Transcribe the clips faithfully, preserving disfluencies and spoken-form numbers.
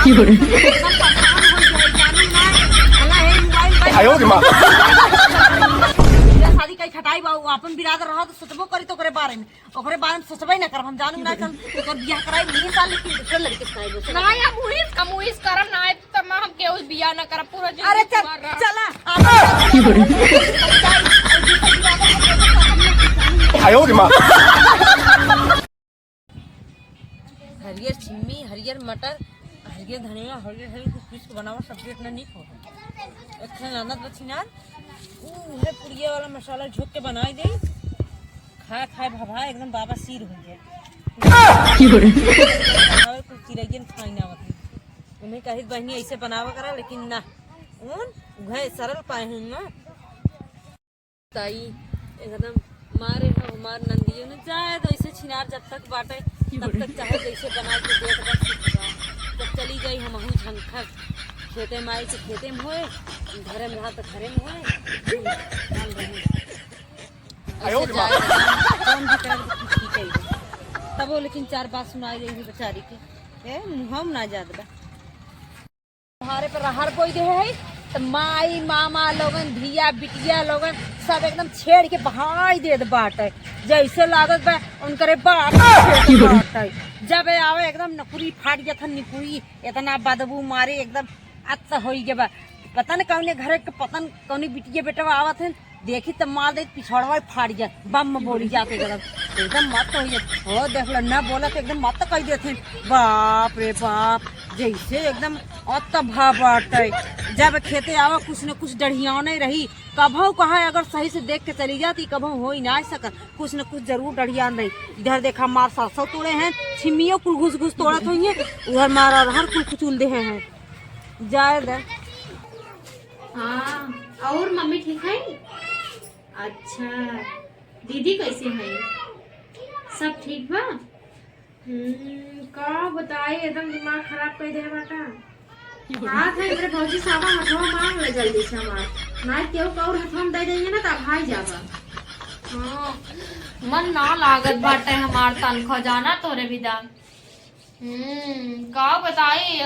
एकदम परेशान हो गए, जानू ना। हला हे मोबाइल बंद। आयो रे माँ। बियाह शादी कई खटाई बा, वो अपन बिरादर रहा तो सोचबो करी तो ओकरे बारे में। ओकरे बारे में सोचबे ना करब हम, जानू ना कि हम ओकर बियाह कराई नहीं साल, लेकिन दूसरे लड़के से कराई, दूसरे ना, लड़के। हम उहिस, हम उहिस करब ना, आए तो माँ हम केहू बियाह ना करब, पूरा जिंदगी अरे चल, कुंवार रहब। चला। आयो रे माँ। हरियर छिम्मी, हरियर मटर, हरियर धनिया, हरियर हरियर कुछ पीस के बनावा, सब्जी इतना नीक हो। एक ठे ननद बा छिनार, ऊ है पुड़िया वाला मसाला झोंक के बनाई दे, खाए खाए भभा एकदम बाबा सीर हो गया। की बोले? और कुछ चिरैयन खाई ना होती, उन्हें कहित बहनी ऐसे बनावा करा, लेकिन ना, उन उहे सरल पाए हैं ना। ताई एकदम मारे हो हमार नंदियो ने, चाहे तो ऐसे छिनार जब तक बाटे, तब तक चाहे जैसे बना के देत बस सीख बा। जब चली जाई हमहू झंखक, खेते माई के खेते में होए, घरे में रहा तो घरे में होए, हम रही। ऐसे जाए तो कौन भी तरह की ठीक है। तबो लेकिन चार बात सुनाई देई बेचारी के, ए, मुँह में ना जात बा। हमारे पर रहर बोई दे है, त माई, मामा लोगन, धिया, बिटिया लोगन, सब एकदम छेड़ के बहाई देत बाटे। जैसे लागत बा, उनकरे बाप के खेत बाटे। जब आवे, एकदम नकुरी फाट जात है, निकुरी, इतना बदबू मारे, एकदम अत्त होई गए बा। पता न कौने घरे के, पता न कौने बिटिया बेटवा आवत है, देखी त मार दे, पिछड़वा फाड़ जात, बम में बोली जात एकदम। एकदम मत हो ये, हो देख लो, ना बोला तो एकदम मत कह देते। बाप रे बाप, जैसे एकदम अत भा बाटे। जब खेते आवा, कुछ न कुछ डढ़ियाने रही, कभौ कहाँ अगर सही से देख के चली जाती, कभौ हो ही ना सकत, कुछ न कुछ जरूर डढ़ियान रही। इधर देखा, मार सरसों तोड़े हैं, छिम्मियों कुल घुस घुस तोड़त होइहैं, उधर मार अरहर कुल कुचुल देहे हैं। जाए दे। हाँ, और मम्मी ठीक है? अच्छा, दीदी कैसे हैं? सब ठीक बा? हम्म, का बताई, एकदम दिमाग खराब कर दे बाटा। हाथ है, मेरे भौजी सावा हथवा मांग ले जल्दी से हमार, ना केहू के और हथवा में दे देंगे ना, तब भाई जाबा। हाँ, मन ना लागत बाटे हमार तनखा जाना तोरे बिदा। हम्म, का बताई,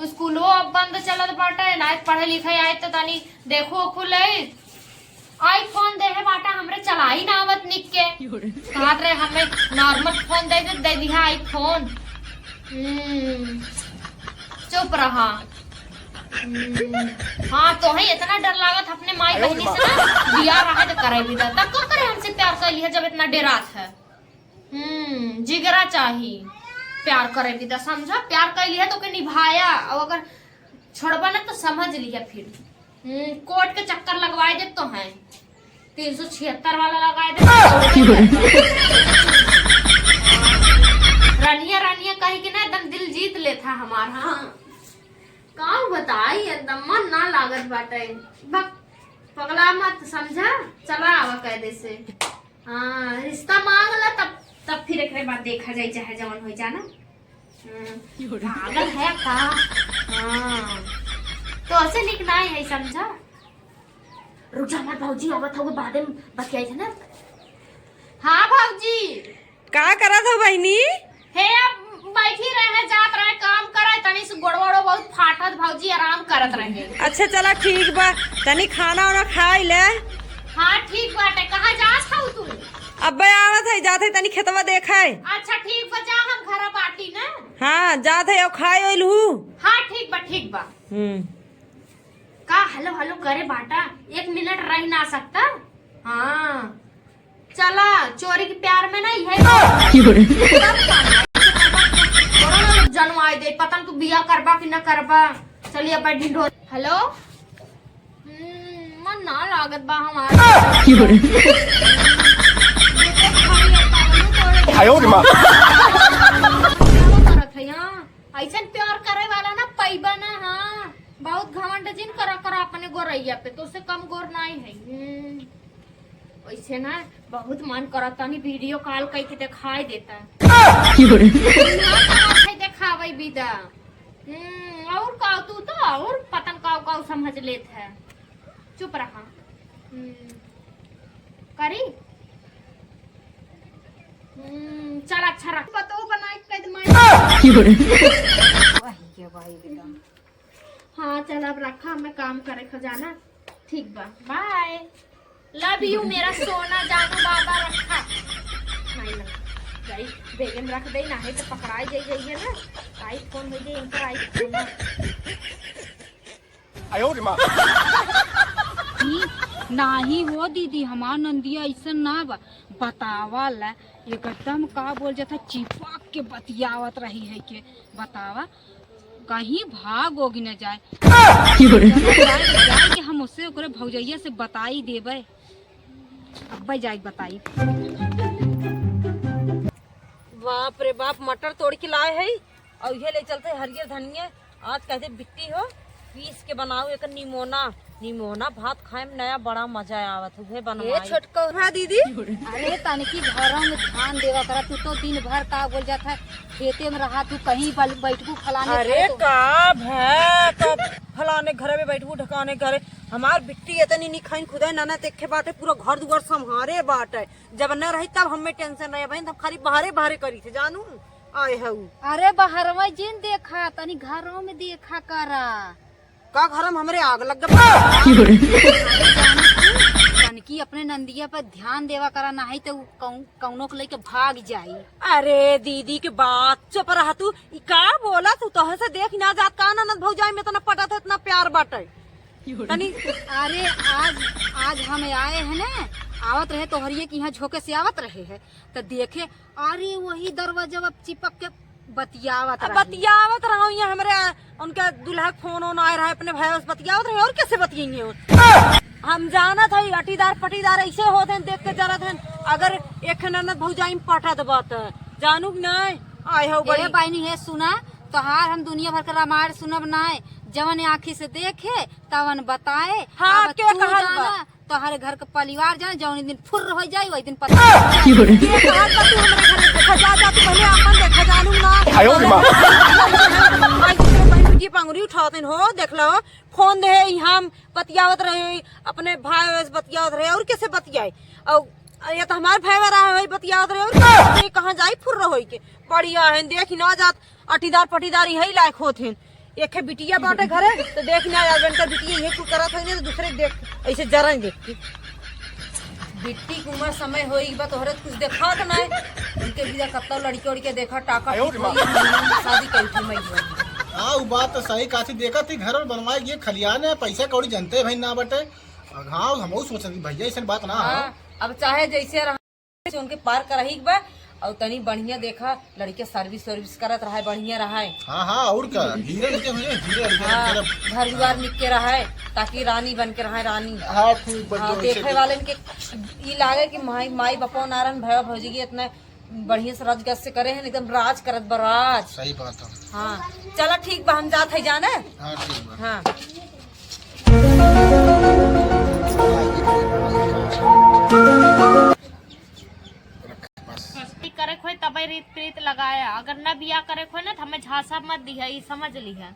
स्कूलो अब बंद चलत बाटे, ना पढ़े लिखे आए तो तनी देखो खुले। iPhone देहे बाटा, हमरे चलाई ना आवत निक के। कहत रहे हमें normal phone दे दे, दे दिहा iPhone। हम्म, चुप रहा। हम्म, हाँ, तोहे इतना डर लागत अपने माई बहनी से ना, बियाह रहे तो करे भी दा। तब का करे हमसे प्यार कर लिया जब इतना डेरात है? हम्म, जिगरा चाही प्यार करे भी दा, समझा? प्यार कर लिया तो के निभाया, और अगर छोड़बा ना तो समझ लिया फिर। हम्म, कोर्ट के चक्कर लगवाए दे तो हैं, तीन सौ छिहत्तर वाला लगाए दे तो। रनिया रनिया कही के ना एकदम दिल जीत लेता हमार। हाँ, का बताई, एकदम मन ना लागत बाटे। बक, पगला मत समझा, चला आवा कायदे से। हाँ, रिश्ता मांग ला, तब, तब फिर एकरे बाद देखा जाई, चाहे जवन होई जाना। हम्म, पागल है का? हाँ, तो ऐसे निक ना है, समझा? रुक जा, हमार भौजी आवत हवे, बादे में बतियाई है ना। हाँ भौजी। का करत हो बहिनी? हे, अब बैठी रहे, जात रहे, काम करे, तनी से गोड़वा ओड़वा बहुत फाटत, भौजी आराम करत रहे। अच्छा, चला ठीक बा, तनी खाना वाना खाई ले। हाँ, ठीक बाटे। कहाँ जात हऊ तू? अब्बे आवत है, जात है तनी खेतवा देखे। अच्छा, ठीक बा, जा, हम घरा बाटी ना। हाँ, जात है, और खाए ओइल हू। हाँ, ठीक बा, ठीक बा। हम्म। का हेलो हेलो करे बाटा, एक मिनट रह ना सकता? हाँ, चला, चोरी के प्यार में ना, यही की बोले? जनवाए दे, पता न तू बिया करबा कि ना करबा। चलिए, बैठ ढिंढोर। हेलो, हम्म, मन ना लागत बा हमार। की बोले? आयो रे माँ। करत है यहाँ, ऐसन प्यार करे वाला ना पैबा ना, हाँ। बहुत घमंड जिन करा, करा अपने गोरैया पे, तो से कम गोर नाई है। हम्म, वैसे ना बहुत मन करत, तनी video call कई के दिखाई देता। की बोले? ना करत है देखावे बिदा। हम्म, और का तू तो और पतन काऊ काऊ समझ लेत है। चुप रहा। हम्म, करी? हम्म, चल अच्छा रख। पतो बनाई के कह दे माई। की बोले? वही के हाँ, चल अब रखा, हमें काम करे खजाना। ठीक बा, bye, love you मेरा सोना जानू बाबा, रखा। नहीं, नहीं, जाई, बेगे में रख दे, ना है तो पकड़ाई जाई, जाइए ना, आई फोन हो जाए, इनकर आई फोन। आयो रे माँ। ई, नाही हो दीदी, हमार नंदिया ऐसन ना बा। बतावा ला, एकदम का बोल जाता, चिपक के बतियावत रही है के। बतावा, कहीं भाग ओग न जाए। जाए, जाए कि हम उससे ओकरे भौजैया से बताई देबे। अब्बे जाए बताई। बाप रे बाप, मटर तोड़ के लाए है और ये ले चलते हरियर धनिया। आज कहते बिट्टी हो, पीस के बनाओ एक निमोना। निमोना भात खाए में नया बड़ा मजा आवत है, उहे ए बनवाई। छोटको। हाँ दीदी। अरे तनकी घरों में ध्यान देवा करा, तू तो दिन भर का बोल जात है, खेते में रहा तू, कहीं बल-, बैठबू फलाने अरे घरे तो। का भै, तो फलाने घरे में बैठबू, ढकाने घरे। हमार बिट्टी इतनी निखाइन खुदे ननद देखे बाटे, पूरा घर दुआर संभारे बाटे। जब न रही तब हमें टेंशन रहे बहन, तब खाली बहरे बहरे करी थे जानू। आए हऊ। अरे बहरवा जिन देखा, तनी घरों में देखा करा। का घर में हमरे आग लग गया? तनकी अपने नंदिया पर ध्यान देवा करा, नाही तो उ कौन-, कौनो के लेके भाग जाई। अरे दीदी के बात चुप रहा तू, ई का बोला तू? तोहसे देख ना जात का ननद भौजाई में इतना पटत है, इतना प्यार बाटे। तनी अरे आज, आज हम आए हैं ना, आवत रहे तोहरिए के यहाँ झोंके से आवत रहे हैं, तो देखे अरे वही दरवाजा अब चिपक के बतियावत अब रही। बतियावत रहो, ये हमरे उनके दूल्हा के फोन ओन आए रहे, अपने भाई से बतियावत रहे, और कैसे बतियेंगे हो? हम जानत है अटीदार पटीदार ऐसे होत हैं, देख के जरत हैं। अगर एक ननद भौजाई में पटत बात जानू कि नहीं? आए हो ए बड़ी। बहनी है सुना, तोहार हम दुनिया भर के रामायण सुनब नाय, जवन आँखी से देखे तवन बताए। हाँ, अब के तू कहल बा? जाना, तोहरे घर के परिवार जाने, जौन दिन फुर्र हो जाई, वही दिन पता की हो रे? ये कहा था तू हमरा घर देखा जा, जा तू पहले आपन देखा जानू ना। आयो रे माँ। आज तो बहन की पंगुरी उठावत हो, देख लो, फोन दे, हम बतियावत रहे अपने भाई से बतियावत रहे, और कैसे बतियाए? और ये तो हमार भाई रहा है, बतियावत रहे, और कैसे कहाँ जाई फुर्र होई के? बढ़िया है, देख ना जात, अटीदार पटीदार यही लायक होत हैं। एक है बिटिया बाटे घरे, तो देख ना यार, इनकर बिटिया यही कुल करत है, तो दूसरे देख, ऐसे जरन देख के। बिट्टी के उम्र समय होई बा, तोहरे कुछ देखात ना है। उनके बिना कत्ता लड़के उड़के देखा, टाका आयो रे माँ। शादी करी थी मैं। हाँ, वो बात तो सही कहा थी, देखा थी घर और बनवाए ये खलियान है, पैसा कौड़ी जनते भाई ना बटे। हाँ, हम सोचत थी भैया, ऐसन बात ना है। हाँ, अब चाहे जैसे रहा, से उनके पार कराही के बा। और तनी बढ़िया देखा, लड़के सर्विस वर्विस करत रहे, बढ़िया रहे। हाँ, हाँ, और का, हीरे लिखे हुए, हीरे लिखे हाँ, हुए। घर दुआर निक के रहे, ताकि रानी बन के रहे, रानी। हाँ, खूब बढ़िया हाँ, वैसे देखे तो। वाले के ई लागे कि माई, माई बापो ना रहन, भैया भौजी के इतना बढ़िया से राजगज से करे हैं, एकदम राज करत बा, राज। सही बात है। हाँ, चला ठीक बा, हम जात है जाने। हाँ, ठीक बा। हाँ। बस। शादी करे खोए तबे रीत प्रीत लगाया, अगर न बियाह करे खोए ना तो हमें झांसा मत दिया, ई समझ लिहा।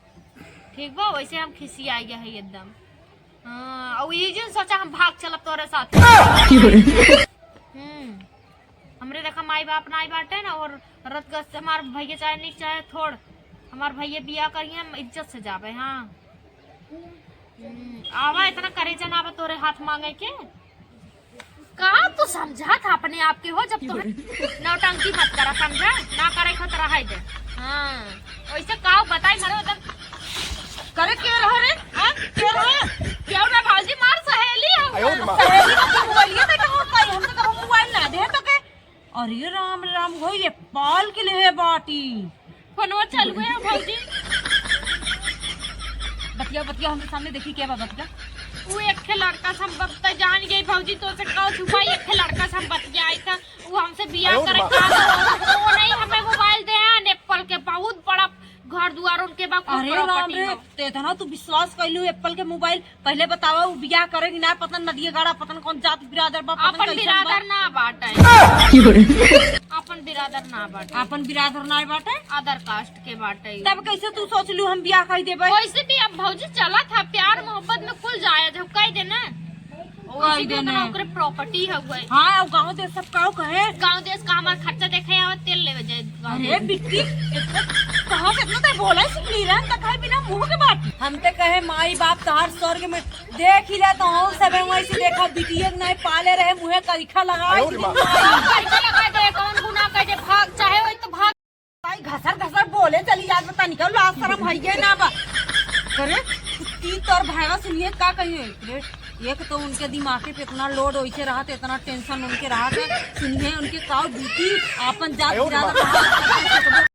ठीक बा, वैसे हम खिसिया गया है एकदम। हाँ, और ये जिन सोचा हम भाग चलब तोरे साथ। हम्म, हमरे देखा माई बाप नाई बाटे ना, और रतगस से हमार भैया चाहे निक चाहे थोड़, हमार भैया बियाह करिए, हम इज्जत से जाबे। हाँ। हम्म, आवा, इतना करेजा ना आवा तोरे हाथ मांगे के। का तू समझा था अपने आप के हो, जब तू नौटंकी मत करा, समझा? ना करे खतरा है दे। हाँ, वैसे का बताई मरो एकदम। करे के रहो रे? हाँ? के रहो? क्यों रे भौजी, मार सहेली हो। आयो रे माँ। सहेली को तो बोलिए तो कहो कोई, हम तो कहो मोबाइल ना दे तो के। अरे राम रे राम, हो ये पाल के लेहे बाटी। फोनवा चालू है भौजी। बतिया, बतिया, हमरे सामने देखी क्या बा बतिया। वो एक ठे लड़का से हम बत-, जान गई भौजी, तो से का छुपाई, एक ठे लड़का से हम बतियाई था, वो हमसे बियाह आयो रे करे माँ। का, वो नहीं हमें मोबाइल दे हैं, एप्पल के बहुत बड़ा घर दुआर उनके बा, खूब अरे राम प्रॉपर्टी रे, बा। ते इतना तू विश्वास कैलू एप्पल के मोबाइल, पहले बतावा, उ बियाह करे कि ना, पता नदिया गाड़ा, पता न कौन जात बिरादर बा, पता न अपन कैसन बा। बिरादर ना बाटे। अपन बिरादर ना बाटे। अपन बिरादर ना बाटे? Other caste के बाटे। तब कैसे तू सोच लू हम बियाह कर देबे? वैसे भी अब भौजी चला था, प्यार मोहब्बत में कुल जायज हो, कह दे ना। कह वैसे भी दे ओकरा ना। ओकरे प्रॉपर्टी हो गए। हाँ, अब गाँव देश सब का कहे? गाँव देश का हमार खर्चा देखे आवे, तेल लेवे जाए गाँव अरे देश। बिट्टी, कहाँ से इतना तक बोला सीख ली रहन तक? हम ते कहे माई बाप तोहार स्वर्ग में देख ही ले, तो हम सब वैसे देखा बिटिया के नहीं पाले रहे, मुँहे करिखा लगा अरे रे माँ। करिखा लगा दे, कौन गुनाह कर दे, भाग, चाहे वही तो भाग। भाई घसर घसर बोले चली जात बा, तनिका लाज शरम है ये ना बा। अरे तीत और भाईवा सुनिए का कहिए रे, एक तो उनके दिमागे पे इतना लोड वैसे रहत, इतना टेंशन उनके रहत है, सुनिए उनके काऊ बीती आपन जात आयो रे गिरावत माँ। रहत।